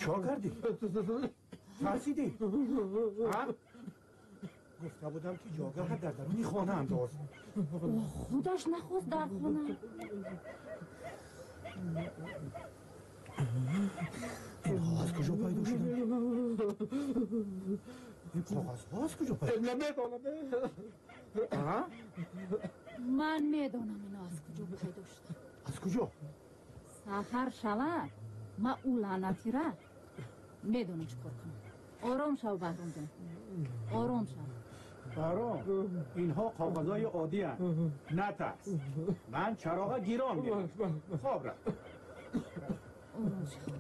Чо кардӣ? Тарсидӣ? Гуфта будам ки ҷогаҳат дар даруни хона андоз. Худаш нахост дар хона. Инҳо аз куҷо пайдо шуданд? Ин коғазҳо аз куҷо пайдо? Намедонам. Ман медонам ино аз куҷо пайдо шуданд. Аз куҷо? Саҳар шавад, ман ӯ лаънатира медонам чӣ кор кунам. Ором шав, Баҳромҷон, ором шав. Баҳром, инҳо коғазҳои оддианд. Натарс, ман чароға гирон мегирам. Хоб рафт. Ором шав.